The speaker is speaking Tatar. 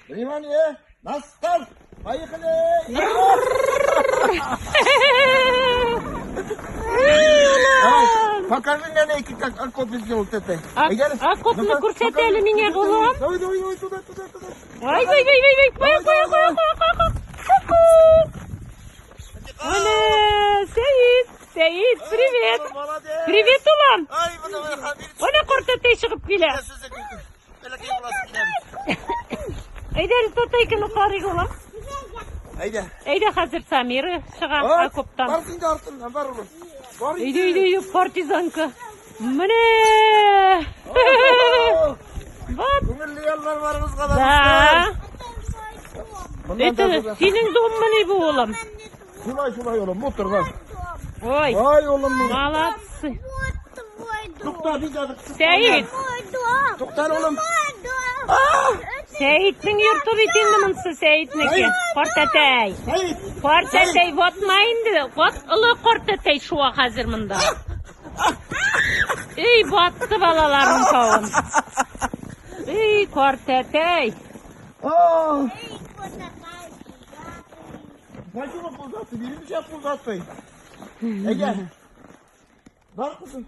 Внимание! На старт! Поехали! Давай, покажи мне, как окопы сделал это. Окопны Ну-ка, күрсәт покажи. әле миңа, улым. Давай, давай, давай, туда, туда, туда. Ай, ай, ай, ай, ай, куя, куя, куя, куя, куя, куя. Менә, Сәид, Сәид, привет. Молодец. Привет, улым. Ай, менә, менә, Хәбир. Менә картәтәй чыгып килә. Бәләкәй буласы килә. Әйдә, татайканы карыйк, улым. Әйдә. Әйдә, хәзер Самир чыга Ай, окоптан. Бар инде артыннан, бар улым. Бар Әйдә, әйдә, әйдә, партизанка. Менә. Вот. Күңелле яллар барыбызга да. Да. Моннан Это да. синең доммыни бу, улым? Шулай, шулай улым, утыр бар. Ой, Ай улым минем. молодцы. Вот твой дом. Тукта, бик азык. Сәид, Мой дом. Тукта, улым. Мой дом. Сәиднең йорты бит инде монысы Сәиднеке. Картәтәй. Сәид. Картәтәй ватма инде. Ват олы картәтәй шуа хәзер монда. Эй, батты балаларның тавын. Эй, картәтәй. Aa! Эй, вот такая. Başımı uzattı, birini şey uzattı. Ege. Var kızım.